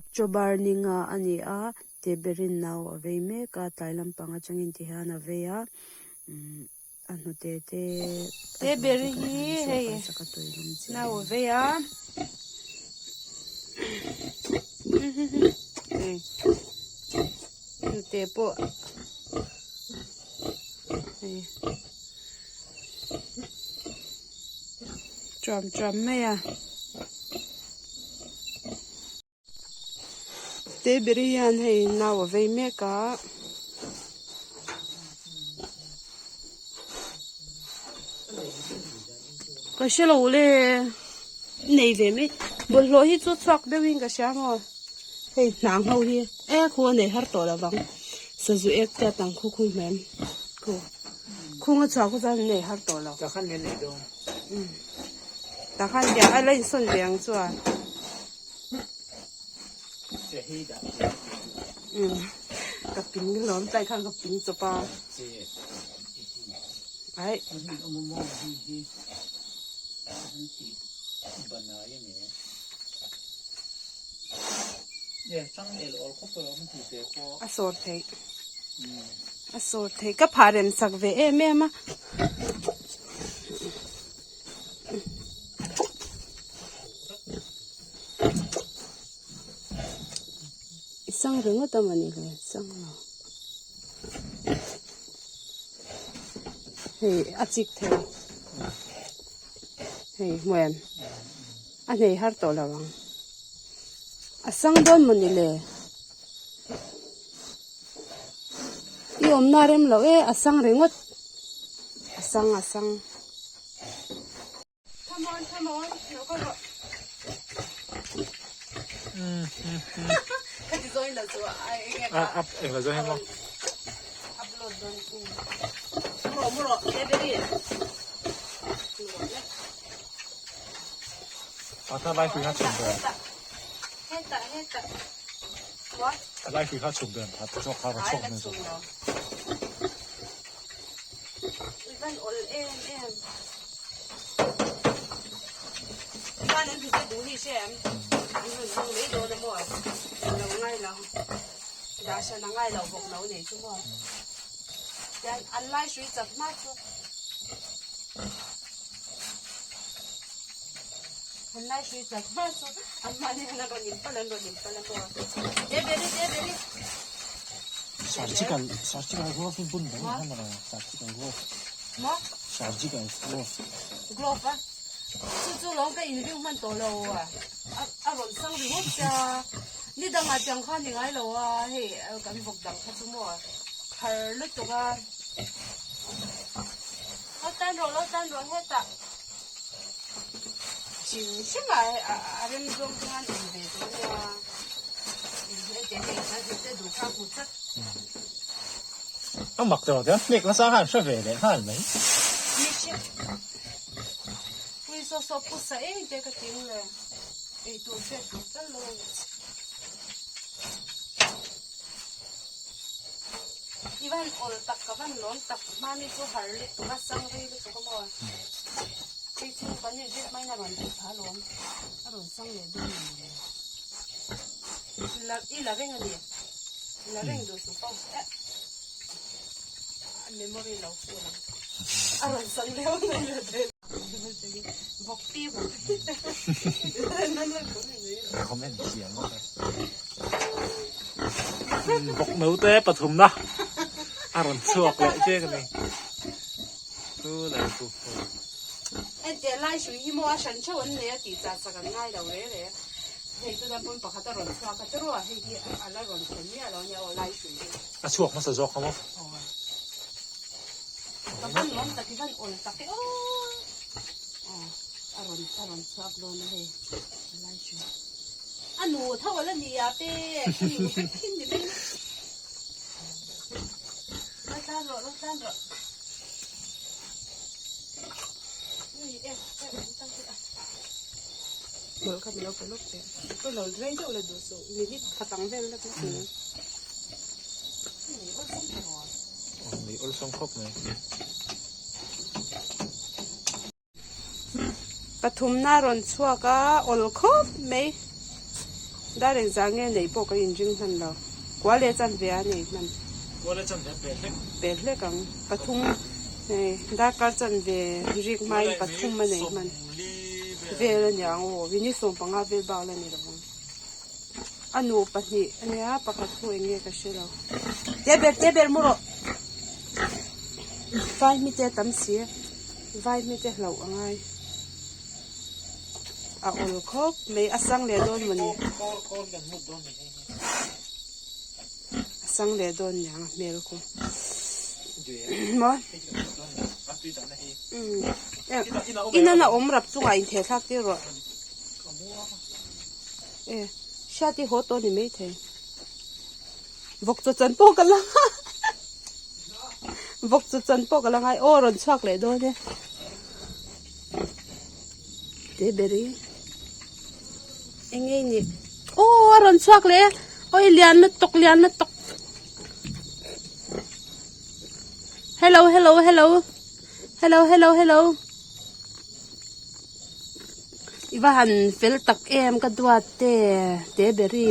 October ni nga a ni a Teberin nau a vei mek a tlai lampang atangin ti hian a vei a umm a hnute te Teberi hi hei nau a vei a hnute pawh hei Ṭuam ṭuam mai a. Teberi hian hei nau a vei mek a. Ka hre lo le nei ve mai bawlhhlawh hi chu chhuak deuhin ka hria maw hei hnang ho hi e khu a nei har tawh lovang sazu ek te a tang khu khu hmel khu. Khung a chhuah khu chuan an nei har tawh lo. Tah khan nei dawn. Umm. Tah khan tiang a la insawn ve ang chu a. Umm. Ka ping lawm tlai khan ka ping chawp a. Ai. A sawr theih. A sawr theih ka phah rem sak ve em em a. I sang ringawt a mawni le sang lo. Hei a chik thei. Hei hmuh em? A hnei har tawh lo ang. A sang dawn mawni le? I awmna rem loh e, a sang ringawt. A sang a sang. Come on, come on, lo kal rawh. Ka ti zawin lo chu a eng nge A up eng la zawin maw? Upload dawn ku. Mu rawh mu rawh, Deberi. Mu rawh le. A ta lai hrui kha chhum ber. Hetah hetah. What? A lai hrui kha chhum ber phat zawk kha rawn chhuak mai zawk. Ivan ol em em. Khan an hmu duh hi hre em. An rawn hmang mai dawn a maw. Lo ngai lo. Dah hran a ngai lo bawk lo nei chu maw. Tian an lai hrui chak hma chu. An lai hrui chak hma chu an mahni hian an rawn inpal an rawn inpal a maw. Deberi Deberi. Surgical surgical glove in bun dang han ra surgical glove. Maw? Surgical glove. Glove a? Chu chu lawng ka inring hman tawh lo a. A rawn sang ringawt che a. Ni dangah tiang kha ni ngai lo a hei kan vawk dang kha chu maw har lutuk a. Lo tan rawh lo tan rawh hetah hrim hrim ah a rem zawng te khan awm ve tawh ania hete hei kan hnute duh kha hmu chat. A mak tawh tiang hnek nasa khan hre ve leh nghal mai. Ni hre pui saw saw pusa em te ka ting le eitur hriat tur tal lo a ni. I van awl tak ka van lawm tak hmani chu har lutuk a sang rei lutuk a maw hei chu kan inzir hmain a rawn tih phah alawm a rawn sang leh dawn a ni la i la reng a ni i la reng duh suh pawh eh a memory lo full ang a rawn sang leh mai la daih vawk pi vawk pi Recommend thiam ngawt e. Vawk naute pathumna a rawn chhuak leh chiang a ni. Chu leh chu. Entir lai hrui hi maw a hran theuh an nei a tih chah chak an ngai lo re re. Hei chutah pawn pakhat a rawn chhuak a tiraw hei hi a la rawn thlen miah lo ania aw lai hrui hi. A chhuak hmasa zawk kha maw? Aw. Ka van lawm tak i van awl tak e aw. Aw a rawn a rawn chhuak dawn a hei a lai hrui. A nu tho a la ni a pe a nu vek thin ni mai lo tlan rawh lo tlan rawh ui e e um tang hi a Hmawlh kha min lo pe lawk teh ka lo rei deuh la duh suh minute khat ang vel lek lek ni nei awlsam ta rawh nei awlsam khawp mai. Pathumna a rawn chhuak a, awl khawp mai. Dar engzah nge neih pawh ka inring hman lo. Kua leh chanve a nei hman. Kua leh chanve a pel hlek. Pel hlek ang. Pathum hei darkar chanve rik hmain pathum a nei hman. Vel a niang aw. Mini 15 vel bak la ni lovang. A nu pahnih a nia pakhat khu eng nge ka hre lo. Te ber te ber mu rawh. Vai hmite a tam si. Vai hmite hlauh a ngai. A awl khawp mai a sang leh dawn mawni a sang leh dawn niang a hmel khu maw inana awm rap chungah intheh thlak tir rawh e hriat hi haw tawh a ni maithei vawk chaw chan pawh ka la vawk chaw chan pawh ka la ngai aw rawn chhuak leh dawn e. Te ber hi eng nge ni aw a rawn chhuak leh e awi lian lutuk lian lutuk hello hello hello hello hello hello i va han fel tak em ka duat te te ber hi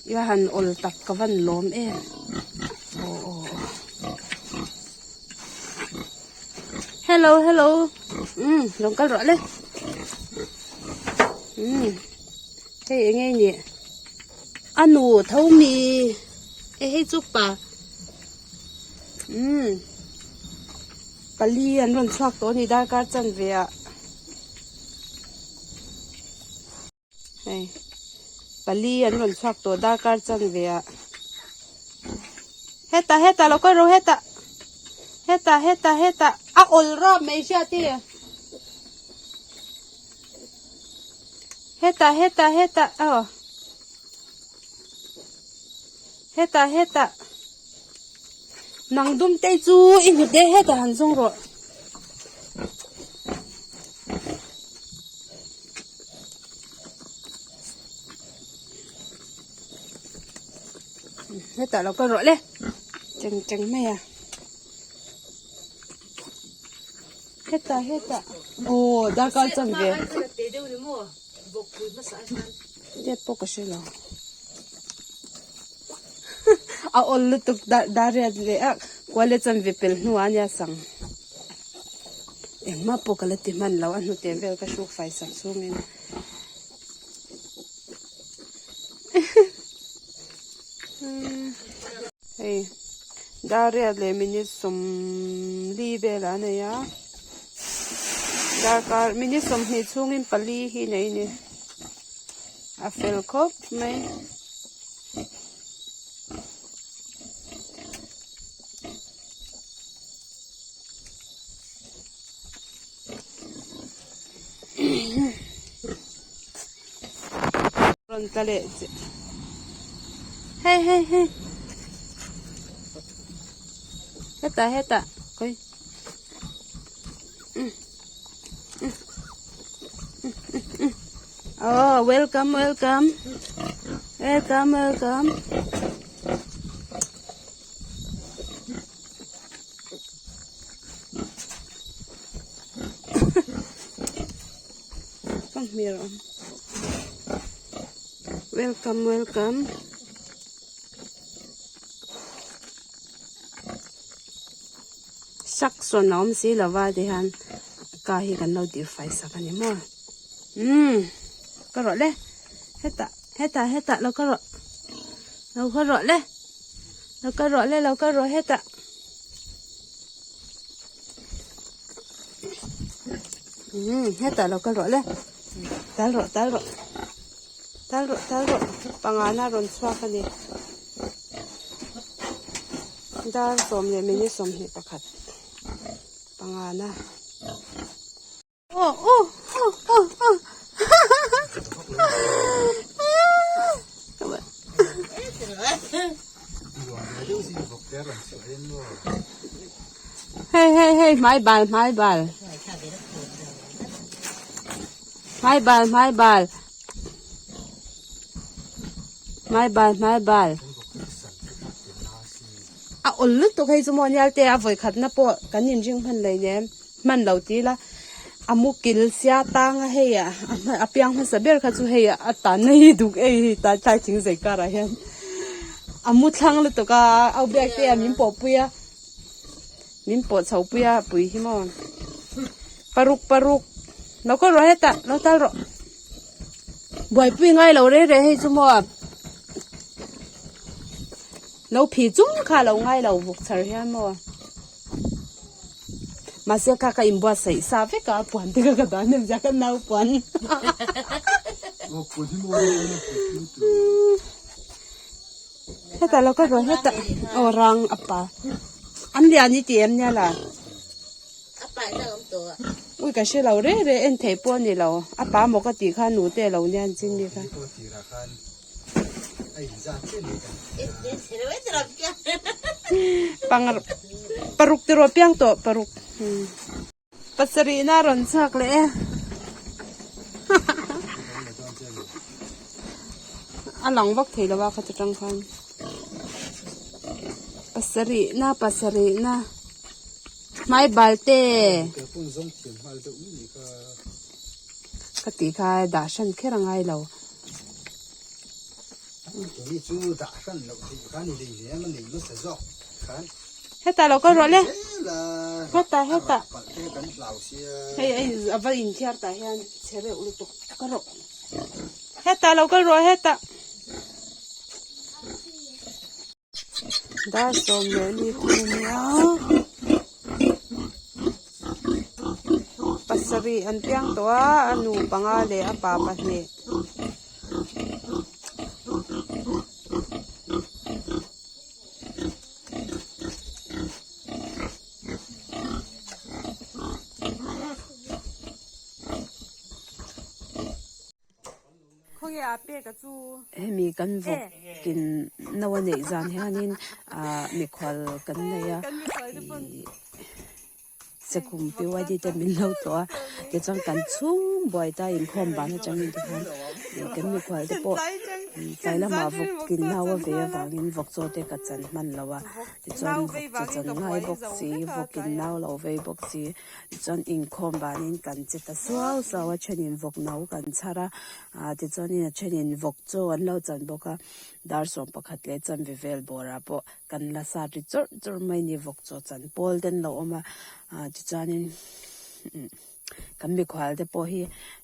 i va han awl tak ka van lawm em aw aw aw. Hello hello um lo kal rawh le um hei eng nge ni a nu tho mi e hei chu pa um pali an rawn chhuak tawh a ni darkar chanve ah. Hei pali an rawn chhuak tawh darkar chanve ah hetah hetah lo kal rawh hetah hetah hetah hetah a awl rap mai hriat hi hetah hetah hetah aw hetah hetah nang dum te chu i hnute hetah han zawng rawh. Hetah lo kal rawh le cheng cheng mai a hetah hetah aw darkar chan ve te pawh ka hre lo a awl lutuk dariat leh a kual leh chanve pel hnuah a nia sang. Engmah pawh ka la ti hman lo a hnute vel ka hruk fai sak chungin hei dariat leh minute 40 velah a nei a darkar minute 20 chhungin pali hi nei a ni a fel khawp mai. Rawn tla leh chiah hei hei hei hetah hetah khawi oh welcome welcome welcome welcome. Ka hmel awm welcome welcome sak sawn a awm si lova tihian ka hi kan lo tih fai sak a ni maw umm ka rawh le hetah hetah hetah lo ka rawh lo ka rawh le. Lo kal rawh le lo kal rawh hetah. Umm hetah lo kal rawh le. Tal rawh tal rawh. Tal rawh tal rawh pangana rawn chhuak a ni. Dar sawm leh minute 21 pangana. Hei hei hei hmai bal hmai bal hmai bal hmai bal hmai bal hmai bal a awl lutuk hei chu maw nial te a vawi khatna pawh kan inring hman hleinem. Hman lo ti ila. A mu kil sia tang a hei a a piang hmasa ber kha chu hei a tanna hi duk ei hi tlai tlai thing zei karah hian a mu thlang lutuk a au biak te a min pawh pui a min pawh chho pui a pui hi maw paruk paruk lo kal rawh hetah lo tal rawh buaipui ngai lo rei rei hei chu maw lo phi chung kha lo ngai lo vuk char hian maw. Mahse kha ka inbuatsaih sa vek a, puan te kha ka dah hnem zia ka nau puan. Hetah lo ka rawh hetah aw rang a pa an lian i ti em nia la. Ui ka hre lo reng reng en theih pawh a ni lo a pa maw ka tih kha nute a lo nia an chin mi kha. Paruk te rawh piang tawh paruk pasarih na rawn chhuak leh e a lang vak thei lo a kha atang khan pasarih na pasarih na hmai bal te. Ka tih kha dah hran kher a ngai lo. Hetah lo kal rawh le. Hetah hetah. Hei hei a va inthiar tah hian chhe reuh lutuk ka rawh. Hetah lo kal rawh hetah. Dar sawm leh ni thum a nia pasarih an piang tawh a a nu panga leh a pa pahnih. Hemi kan vawkin no a neih zan hianin ah mikhual kan nei a ihh sekhum PYD te min lo tlawh a tichuan kan chhung buai ta inkhawm ban atangin tikhan kan mikhual te pawh tlai lamah vawkin nau a ve avangin vawk chaw te ka chan hman lo a tichuan vawk chaw chan ngai bawk si vawkin nau lo vei bawk si. Tichuan inkhawm vanin kan che ta suau suau a, thenin vawk no kan chhar a, ah tichuanin a thenin vawk chaw an lo chan bawk a, dar 11 leh chanve vel bawrah pawh kan la sat ri chawrh chawrh mai a ni, vawk chaw chan pawl te an lo awm a, ah tichuanin kan mikhual te pawh hi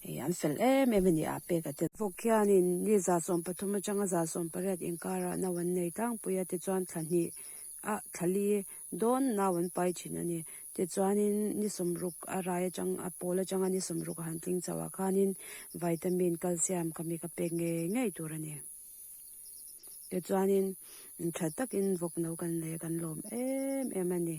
ih an fel em em a ni a pek a te. Vawk hianin ni 13 atanga 18 inkarah no an nei tlangpui a, tichuan thla hnih a thla li dawn nau an pai thin a ni. Tichuanin ni sawmruk a rai atang a pawl atanga ni sawmruk a han tling chauh ah khanin vitamin calcium ka mi ka pek ngei ngei tur a ni. Tichuanin tha takin vawk no kan lei a kan lawm em em a ni.